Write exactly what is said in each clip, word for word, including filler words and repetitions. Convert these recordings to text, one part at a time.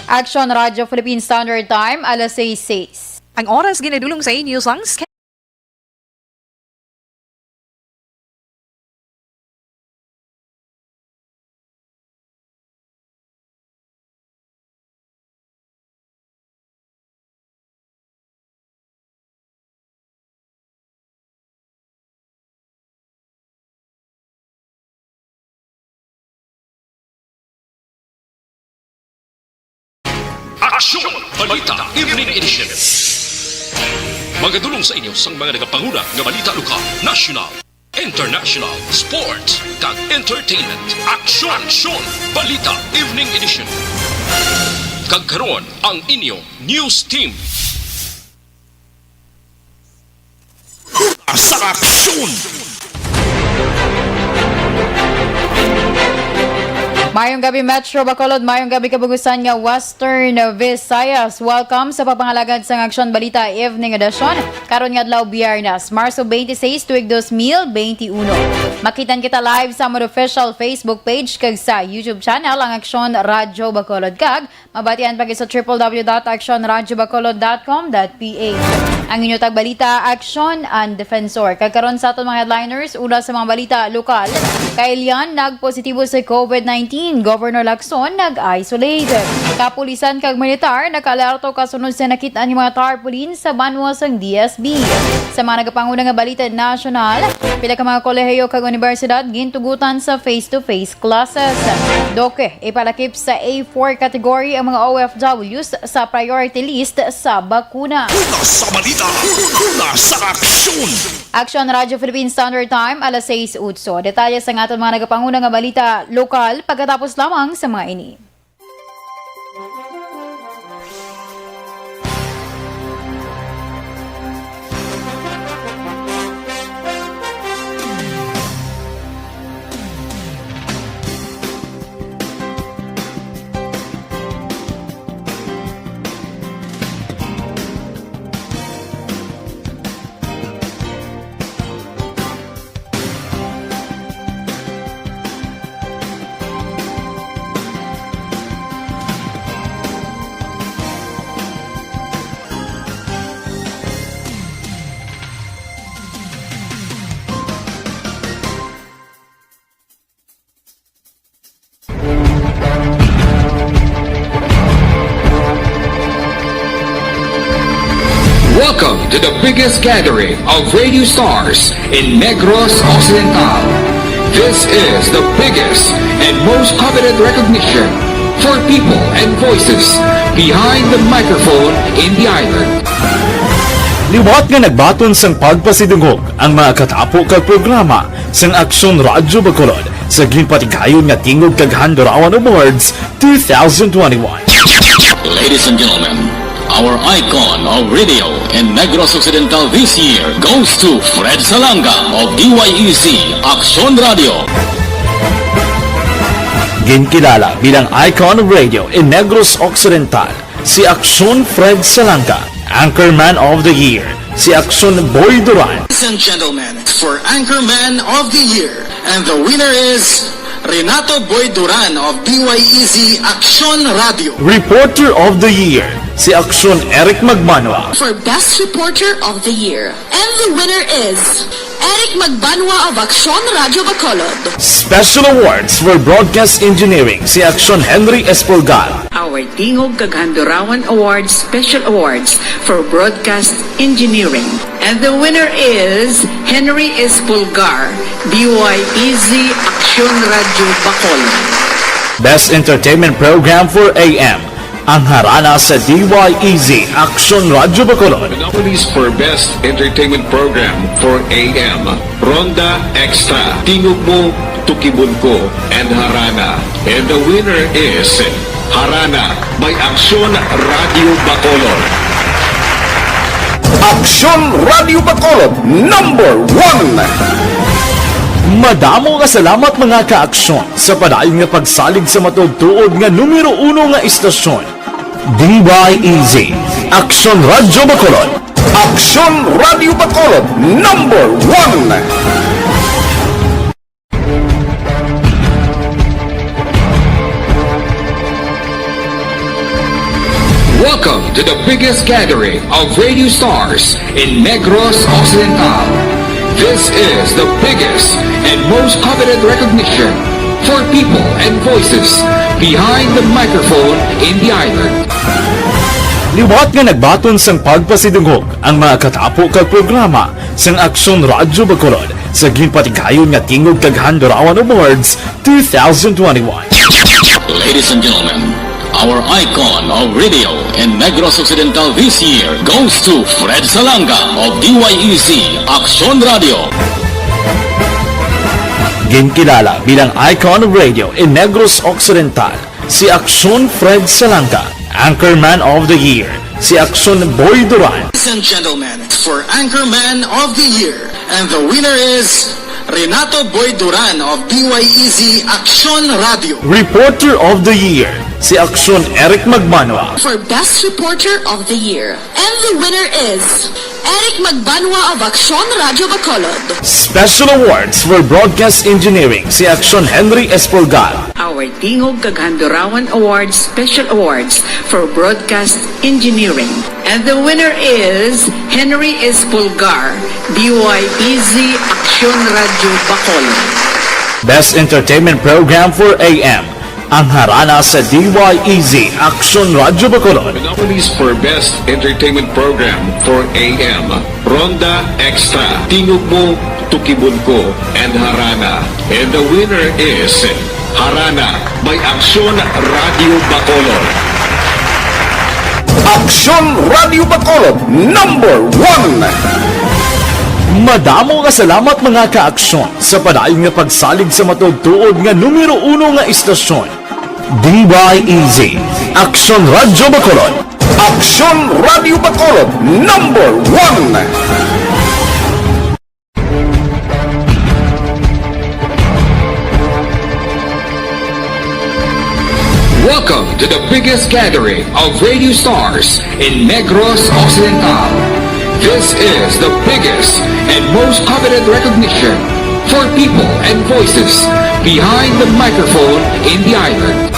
Action Radio Philippine Standard Time, alas sais sais. Ang oras ginadulong sa inyo sang Aksyon! Balita Evening Edition. Magadulong sa inyo sang mga nagapanguna nga balita lokal, national, international, sports, kag entertainment. Aksyon! Aksyon! Balita Evening Edition. Kag karon ang inyo news team. Sa aksyon! Mayong gabi, Metro Bacolod. Mayong gabi, kabug-usan nga Western Visayas. Welcome sa pagpangalagad sang Aksyon Balita Evening Edition. Karon nga adlaw, Biyernes, Marso twenty-six, tuig dos mil twenty-uno. Makitan kita live sa amon official Facebook page kag sa YouTube channel, ang Aksyon Radyo Bacolod, kag mabatian pa gid sa triple W dot action radyo bacolod dot com dot P H. Ang inyo tagbalita, Aksyon and Defensor. Kag karon sa aton mga headliners, una sa mga balita lokal, Kailian nagpositibo sa covid nineteen, Governor Lacson nag-isolate. Kapulisan kag militar nakaalerto kasunod sa nakit-an nga mga tarpaulin sa banwa sang D S B. Sa mga nagapanguna nga balita nasyonal, pila ka mga kolehiyo kag unibersidad gintugutan sa face-to-face classes. DOCE, ipalakip sa A four category ang mga O F Ws sa priority list sa bakuna. Una sa balita, una sa aksyon. Aksyon Radyo Philippine Standard Time, alas sais utso. Detalye sa aton mga nagapanguna nga balita lokal pagkatapos lamang sa mga ini. Welcome to the biggest gathering of radio stars in Negros Occidental. This is the biggest and most coveted recognition for people and voices behind the microphone in the island. Liwat nga nagbaton sang pagpasidungog ang mga katapo kag programa sang Aksyon Radyo Bacolod sa ginpatigayon nga Tingog kag Handurawan Awards two thousand twenty-one. Ladies and gentlemen, our icon of radio in Negros Occidental this year goes to Fred Salanga of D Y E Z Aksyon Radio. Ginkilala bilang icon of radio in Negros Occidental si Aksyon Fred Salanga, Anchorman of the Year si Aksyon Boy Duran. Ladies and gentlemen, for Anchorman of the Year, and the winner is Renato Boy Duran of D Y E Z Aksyon Radio. Reporter of the Year si Aksyon Eric Magbanwa. For Best Reporter of the Year, and the winner is Eric Magbanwa of Aksyon Radio Bacolod. Special Awards for Broadcast Engineering si Aksyon Henry Espolgar. Our Tingog kag Handurawan Awards Special Awards for Broadcast Engineering. And the winner is Henry Espolgar, D Y E Z Aksyon Radio Bacolod. Best Entertainment Program for A M, ang Harana sa D Y E Z Aksyon Radio Bacolod. The nominees for Best Entertainment Program for A M, Ronda Extra, Tingog Mo, Tukibon Ko, and Harana. And the winner is Harana by Aksyon Radio Bacolod. Aksyon Radio Bacolod, number one. Madamo nga salamat, mga ka-aksyon, sa padayon nga pagsalig sa matuod-tuod nga numero uno nga istasyon. D Y E Z, Aksyon Radio Bacolod. Aksyon Radio Bacolod, number one. to the biggest gathering of radio stars in Negros Occidental. This is the biggest and most coveted recognition for people and voices behind the microphone in the island. Liwat nga nagbaton sang pagpasidungog ang mga katapo kag programa sang Aksyon Radyo Bacolod sa ginpatigayon nga Tingog kag Handurawan Awards two thousand twenty-one. Ladies and gentlemen, our icon of radio in Negros Occidental this year goes to Fred Salanga of D Y E Z Aksyon Radio. Ginkilala bilang icon of radio in Negros Occidental si Aksyon Fred Salanga, Anchorman of the Year si Aksyon Boy Duran. Ladies and gentlemen, for Anchorman of the Year, and the winner is Renato Boy Duran of D Y E Z Aksyon Radio. Reporter of the Year si Aksyon Eric Magbanwa. For Best Reporter of the Year, and the winner is Eric Magbanwa of Aksyon Radio Bacolod. Special Awards for Broadcast Engineering si Aksyon Henry Espolgar. Our Tingog kag Handurawan Awards Special Awards for Broadcast Engineering. And the winner is Henry Espolgar, D Y E Z Aksyon Radio Bacolod. Best Entertainment Program for A M, ang Harana sa D Y E Z Aksyon Radio Bacolod. The nominees for Best Entertainment Program for A M, Ronda Extra, Tingog Mo, Tukibon Ko, and Harana. And the winner is Harana by Aksyon Radio Bacolod. Aksyon Radio Bacolod, number one. Madamo nga salamat, mga ka-aksyon, sa padayon nga pagsalig sa matuod-tuod nga numero uno nga istasyon, D Y E Z, Aksyon Radyo Bacolod. Aksyon Radyo Bacolod, number one. Welcome to the biggest gathering of radio stars in Negros Occidental. This is the biggest and most coveted recognition for people and voices behind the microphone in the island.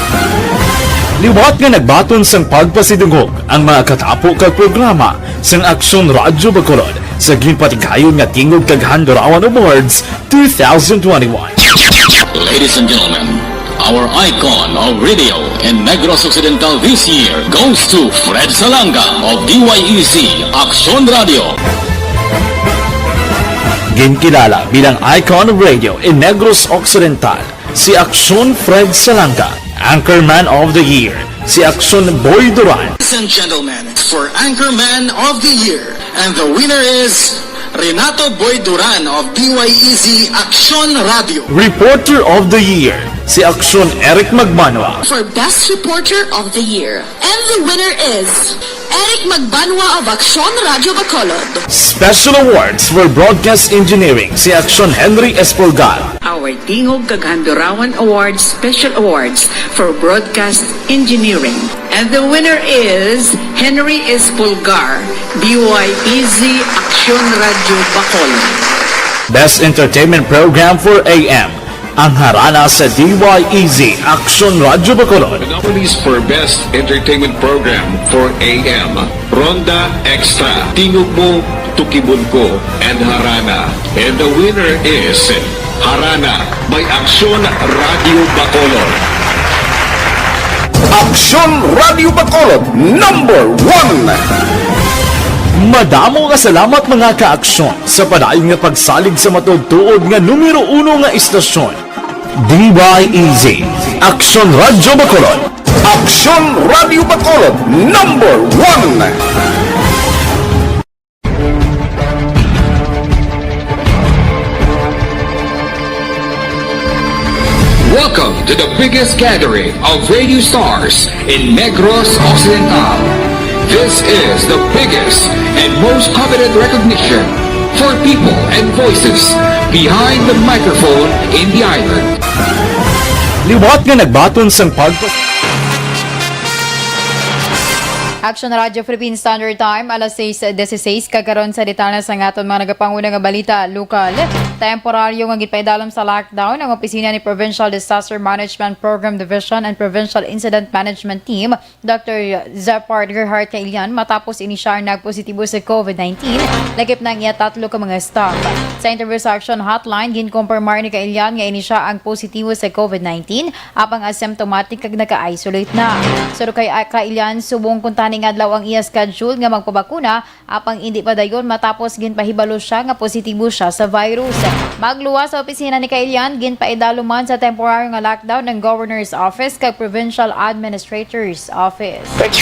Liwat nga nagbaton sang pagpasidungog ang mga katapo kag programa sang Aksyon Radyo Bacolod sa ginpatigayon nga Tingog kag Handurawan Awards two thousand twenty-one. Ladies and gentlemen, our icon of radio in Negros Occidental this year goes to Fred Salanga of D Y E Z Aksyon Radio. Ginkilala bilang icon of radio in Negros Occidental si Aksyon Fred Salanga, Anchorman of the Year si Aksyon Boy Duran. Ladies and gentlemen, for Anchorman of the Year, and the winner is Renato Boy Duran of D Y E Z Aksyon Radio. Reporter of the Year si Aksyon Eric Magbanwa. For Best Reporter of the Year, and the winner is Eric Magbanwa of Aksyon Radio Bacolod. Special Awards for Broadcast Engineering si Aksyon Henry Espolgar. Our Tingog kag Handurawan Awards Special Awards for Broadcast Engineering. And the winner is Henry Espolgar, D Y E Z Aksyon Radio Bacolod. Best Entertainment Program for A M, ang Harana sa D Y E Z Aksyon Radio Bacolod. The nominees for Best Entertainment Program for A M, Ronda Extra, Tingog Mo, Tukibon Ko, and Harana. And the winner is Harana by Aksyon Radio Bacolod. Aksyon Radio Bacolod, number one. Madamo nga salamat, mga ka-aksyon, sa padayon nga pagsalig sa matuod-tuod nga numero uno nga istasyon, D Y E Z, Aksyon Radio Bacolod. Aksyon Radio Bacolod, number one. Welcome to the biggest gathering of radio stars in Negros Occidental. This is the biggest and most coveted recognition for people and voices behind the microphone in the island. Liwat nga nagbaton sang pagpas- Action Radio Philippine Standard Time, alas sais dieciséis. Kag karon sa detalye sang aton mga nagapanguna nga balita lokal. Temporaryo nga ginpaidalom sa lockdown ang opisina ni Provincial Disaster Management Program Division and Provincial Incident Management Team, Doctor Zepard Gerhart Kailian, matapos ini siya ang nagpositibo sa COVID nineteen, lakip na ang iya tatlo ka mga staff. Sa interview sa Action Hotline, ginkumpirmar ni Kailian nga ini siya ang positibo sa COVID nineteen, apang asymptomatic kag naka-isolate na. Suno kay, ah, Kailian, subong kung taning adlaw ang iya schedule nga magpabakuna, apang indi pa dayon matapos ginpahibalo siya nga positibo siya sa virus. Magluwas sa opisina ni Kailian, ginpaidalom man sa temporaryo nga lockdown ang Governor's Office kag Provincial Administrator's Office. Kag,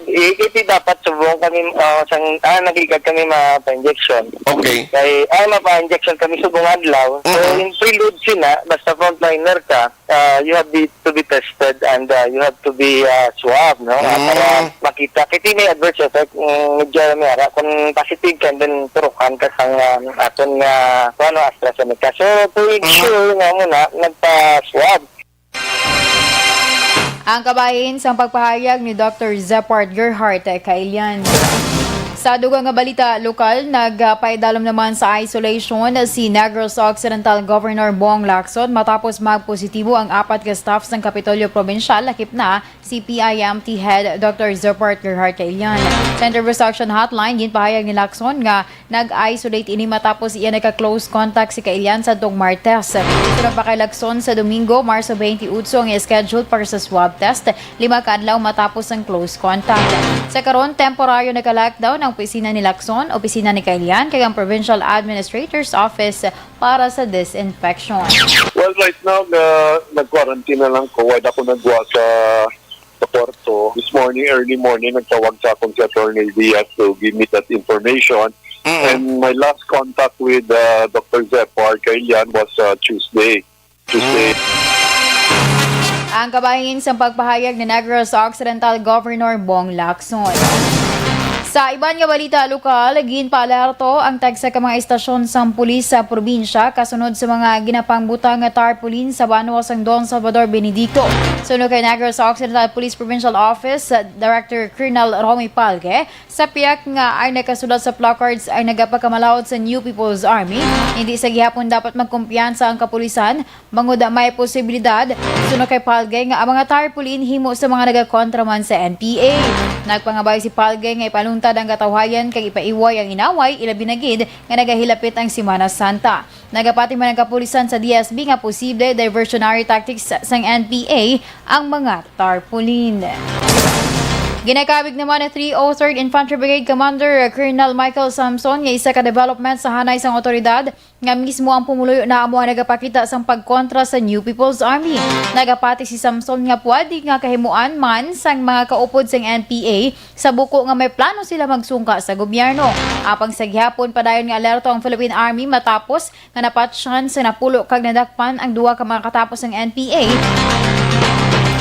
eh, iti dapat subong kami, ah, sang, ah, nag-igad kami mapa-injection. Okay. Kay, ah, mapa-injection kami subong adlaw. So, Mhm. in prelude sina, basta frontliner ka, ah, you have be, to be tested and, ah, you have to be, ah, swab, no? Ah, Mm. para makita. Kay may adverse effect, mm, medyo may ara. Kung positive ka, then turukan ka sang, ah, aton nga, ano, AstraZeneca. So, to Mhm. ensure nga muna, nagpa-swab. Ang kabahin sang pagpahayag ni Doctor Zepard Gerhart Kailian. Sa dugang nga balita lokal, nagpaidalom naman sa isolation si Negros Occidental Governor Bong Lacson matapos magpositibo ang apat ka staff sang Kapitolyo Probinsyal, lakip na si P I M T Head Doctor Zepard Gerhart Kailian. Sa interview sa Action Hotline, ginpahayag ni Lacson nga nag-isolate ini matapos iya nagka-close contact si Kailian sadtong Martes. Suno pa kay Lacson, sa Domingo, Marso twenty-eight ang scheduled para sa swab test, lima ka adlaw matapos ang close contact. Sa karon, temporaryo naka-lockdown ang opisina ni Lacson, opisina ni Kailian, kag ang Provincial Administrator's Office para sa disinfection. Well, right now, na, nag-quarantine na lang ko. Wala ako nagwa sa, sa kwarto. This morning, early morning, nagtawag sa akon si Attorney Diaz to give me that information. Mm. And my last contact with, uh, Doctor Zepar Kailian was, uh, Tuesday. Tuesday. Ang kabahin sang pagpahayag ni Negros Occidental Governor Bong Lacson. Sa iban nga balita lokal, ginpaalerto ang tagsa ka mga istasyon sang pulis sa probinsya kasunod sa mga ginapangbutang nga tarpaulin sa banwa sang Don Salvador Benedicto. Suno kay Negros Occidental Police Provincial Office Director Colonel Romy Palge, sa pihak nga ang nagkasulat sa placards ang nagapagkamalaut sa New People's Army, hindi sa gihapon dapat magkumpiyansa ang kapulisan bangod may posibilidad, suno kay Palge, nga ang mga tarpaulin himo sa mga nagakontra man sa N P A. Nagpangabay si Palge nga ipaluntad ang katawhayan kag ipaiway ang inaway, ilabi na gid nga nagahilapit ang Semana Santa. Nagapati man ang kapulisan sa D S B nga posible diversionary tactics sang N P A ang mga tarpaulin. Ginakabig naman ni three oh third Infantry Brigade Commander Colonel Michael Samson nga isa ka development sa hanay sang awtoridad nga mismo ang pumuluyo na amo ang nagapakita sang pagkontra sa New People's Army. Nagapati si Samson nga pwede nga kahimuan man sang mga kaupod sang N P A sa buko nga may plano sila magsungka sa gobyerno. Apang sa gihapon, padayon nga alerto ang Philippine Army matapos nga napatyan sa napulo kag nadakpan ang duha ka mga katapos sang N P A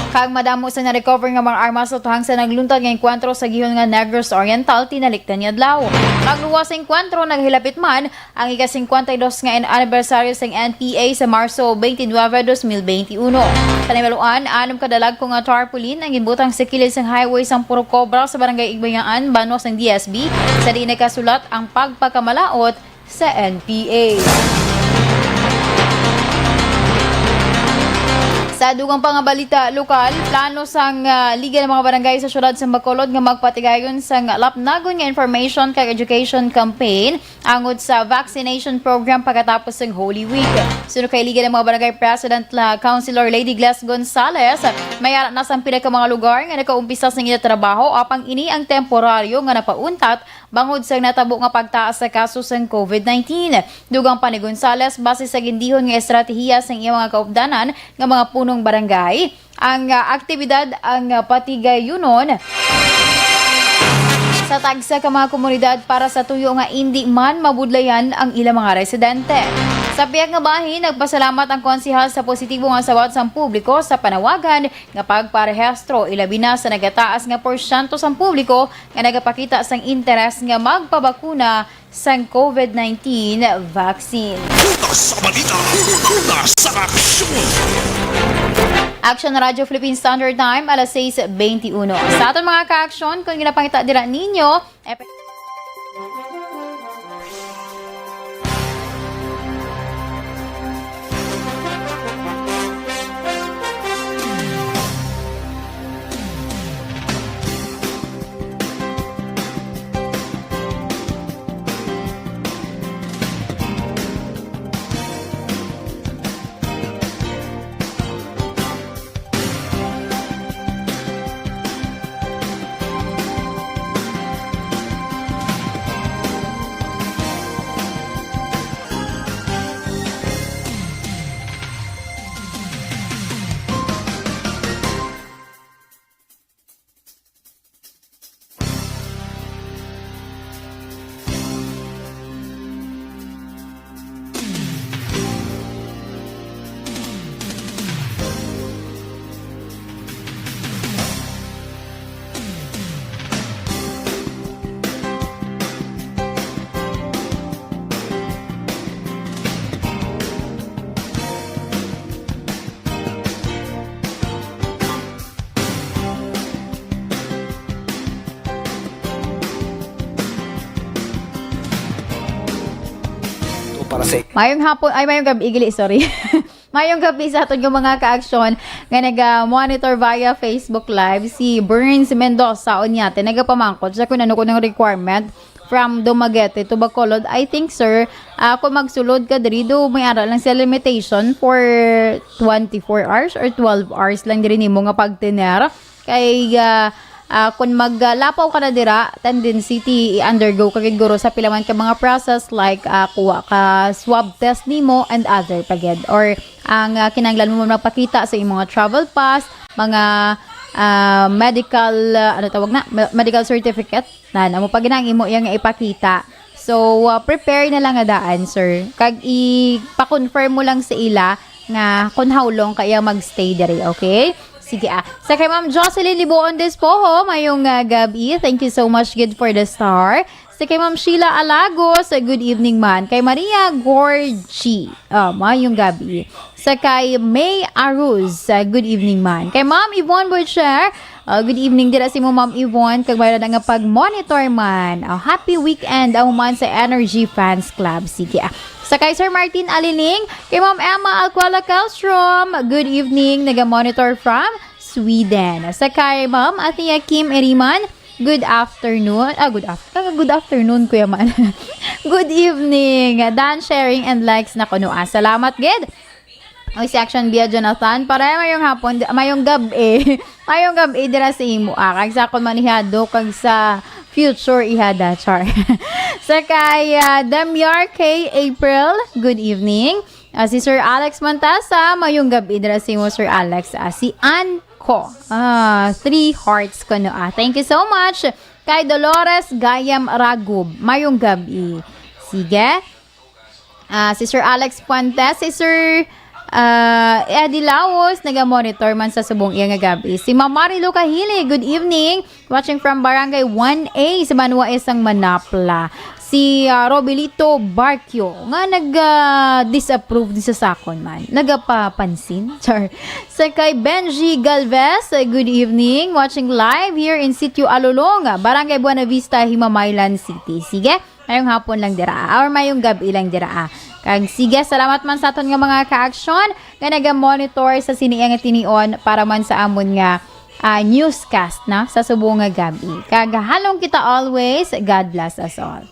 kag madamo sa na-recover nga mga armas sa tuhang sa nagluntad nga engkwentro sa gihon nga Negros Oriental tinalikdan nga adlaw. Magluwas sa engkwentro, naghilapit man ang ika-singkwenta y dos nga in-, anibersaryo sang N P A sa Marso twenty-nine, dos mil twenty-one. Sa nahibaluan, anom ka dalagko nga tarpaulin ang ginbutang sa kilid sang highway sang Purok Cobra sa Barangay Igbayaan, banwa sang D S B, sa diin nagkasulat ang pagpakamalaot sa N P A. Sa dugang pa nga balita lokal, plano sang, ah, Liga ng mga Barangay sa Siyudad sa Bacolod nga magpatigayon sang lapnagon nga information kag education campaign angot sa vaccination program pagkatapos sang Holy Week. Suno kay Liga ng mga Barangay President la Councilor Lady Gles Gonzales, may ara na sang pila ka mga lugar nga nakaumpisa sang ila trabaho, apang ini ang temporaryo nga napauntat bangod sa natabo nga pagtaas sa kaso sang COVID nineteen. Dugang pa ni Gonzales, base sa gindihon nga estratehiya sang iya mga kaupdanan nga mga punong barangay, ang, ah, aktibidad ang, ah, patigayunon sa tagsa ka mga komunidad para sa tuyo nga indi man mabudlayan ang ilang mga residente. Sa pihak nga bahin, nagpasalamat ang konsehal sa positibo nga sabat sang publiko sa panawagan nga pagparehistro, ilabi na sa nagataas nga porsyento sang publiko nga nagapakita sang interes nga magpabakuna sang COVID nineteen vaccine. Una sa balita, una sa aksyon. Action Radyo Philippine Standard Time, alas sais beintiuno. Sa aton mga ka-aksyon, kung ginapangita dira ninyo, epe- Para sa Mayong hapon, ay, mayong gabi, gali, sorry. Mayong gabi sa aton nga mga ka-aksyon nga naga-monitor via Facebook Live, si Burns Mendoza Oñate, nagapamangkot siya kung ano ko ng requirement from Dumaguete to Bacolod. I think, sir, ah, kung magsulod ka diri, do may ara lang sa limitation for twenty-four hours or twelve hours lang diri nimo nga pagtener. Kay, ah, ah, kung maglapaw ka na dira, tendency ti i-undergo ka gid guro sa pila man ka mga process like, ah, kuha ka swab test nimo and other pa gid. Or ang, ah, kinahanglan mo magpakita sa imong mga travel pass, mga, ah, medical, ah, ano tawag na? Me-, medical certificate. Na, amo pa gid ang imo yang ipakita. So, ah, prepare na lang nga daan, sir. Kag ipa-confirm mo lang sa ila nga kung how long ka iya magstay diri, okay? Sige, ah. Sa kay Ma'am Jocelyn Libuon Despojo, mayong, ah, gabi. Thank you so much, good for the star. Sa kay Ma'am Sheila Alagos, ah, good evening man. Kay Maria Gorgie, ah, mayong gabi. Sa kay May Aruz, ah, good evening man. Kay Ma'am Yvonne Butcher, ah, good evening dira si mo, Ma'am Yvonne, kag mayroon na nga pag-monitor man. Ah, happy weekend, ah, man sa Energy Fans Club. Sige, ah. Sa kay Sir Martin Aliling, kay Ma'am Emma Alcuala Kelstrom, good evening, naga-monitor from Sweden. Sa kay Ma'am Athea Kim Eriman, good afternoon. Ah, good af-, ah, good afternoon, Kuya Man. Good evening. Dan sharing and likes na kuno, ah. Salamat gid. Oy, si Action Bia Jonathan, pare, mayong hapon, di-, mayong gab-, eh. Mayong gab-, eh, dira sa imo, ah. Kag sa akon manihado, kag sa future, ihada, char. Sa kay, ah, Damiar K April, good evening. Ah, si Sir Alex Montasa, mayong gab-, eh, dira sa imo, Sir Alex. Ah, si Ann ko, ah, three hearts ko, no, ah. Thank you so much. Kay Dolores Gayam Ragub, mayong gab-, eh. Sige. Ah, si Sir Alex Fuentes, si Sir, ah, Eddie Laos, naga-monitor man sa subong iya nga gab-, eh. Si Ma'am Marilu Kahili, good evening. Watching from Barangay one A sa Banwa Isang, Manapla. Si, ah, Robelito Barquio nga nag, ah, disapprove di sa sakon man. Nagapapansin? Char. Sa kay Benji Galvez, ah, good evening. Watching live here in Sitio Alulong, Barangay Buenavista, Himamaylan City. Sige. Mayong hapon lang dira, ah, or mayong gab-i lang dira, ah. Kag sige, salamat man sa aton nga mga ka-aksyon nga naga-monitor sa sini nga tinion para man sa amon nga, ah, newscast na sa subong nga gab-i. Kag halong kita always. God bless us all.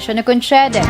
Siya na kon CHED.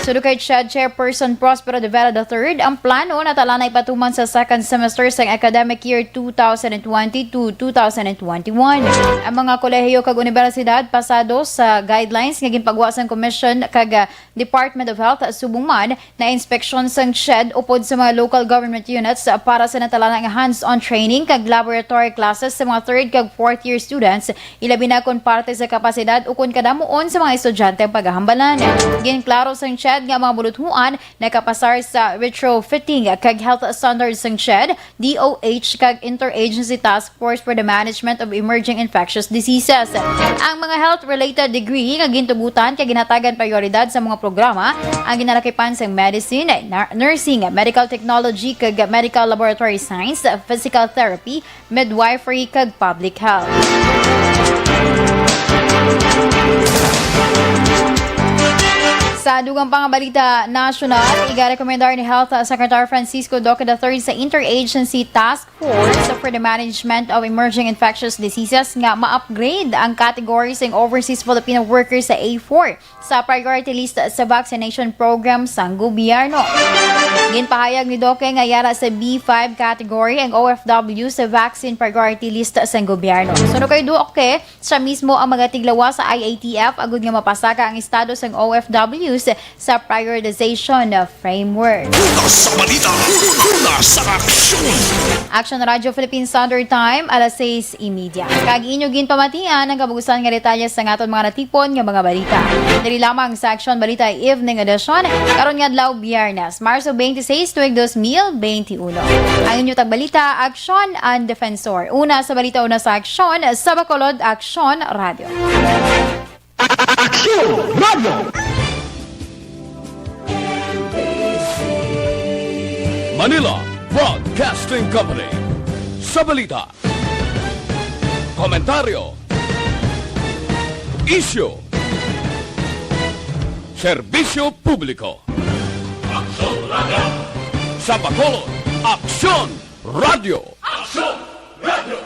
Suno kay CHED Chairperson Prospero de Vera the third, ang plano na talanay patuman sa second semester sang academic year two thousand twenty to two thousand twenty-one. Ang mga kolehiyo kag unibersidad pasado sa guidelines nga ginpagwa sang Commission kag, ah, Department of Health, subong man na inspeksyon sang CHED upod sa mga local government units para sa natalana nga hands-on training kag laboratory classes sa mga third kag fourth year students, ilabi na kon parte sa kapasidad o kon kadamuon sa mga estudyante ang paghahambalan. Ginklaro sang CHED nga ang mga buluthuan nakapasar sa retrofitting kag health standards sang CHED, D O H, kag Interagency Task Force for the Management of Emerging Infectious Diseases. Ang mga health-related degree nga gintugutan kay ginhatagan prioridad sa mga programa ang ginalakipan sang medicine, nar-, nursing, medical technology, kag medical laboratory science, physical therapy, midwifery, kag public health. Sa dugang pa nga balita nasyonal, igarekomendar ni Health Secretary Francisco Duque the third sa Interagency Task Force for the Management of Emerging Infectious Diseases nga ma-upgrade ang category sang overseas Filipino workers sa A four sa priority list sa vaccination program sang gobyerno. Ginpahayag ni Duque nga yara sa B five category ang O F W sa vaccine priority list sang gobyerno. Suno kay Duque, siya mismo ang magatilawas sa I A T F agud nga mapasaka ang estado sang O F Ws sa prioritization framework. Una sa balita, una sa aksyon. Action Radyo Philippine Standard Time, alas sais y media. Kag inyo ginpamatian ang kabugusan nga detalye sa aton mga natipon nga mga balita. Diri lamang sa Action Balita Evening Edition, karon nga adlaw, Biyernes, Marso twenty-six, tuig dos mil veintiuno. Ang inyo tagbalita, Aksyon and Defensor. Una sa balita, una sa aksyon, sa Bacolod Aksyon Radyo. Aksyon Radyo. Manila Broadcasting Company. Sa balita, komentaryo, isyu, serbisyo publiko. Aksyon Radyo. Sa Bacolod, Aksyon Radyo. Aksyon Radyo.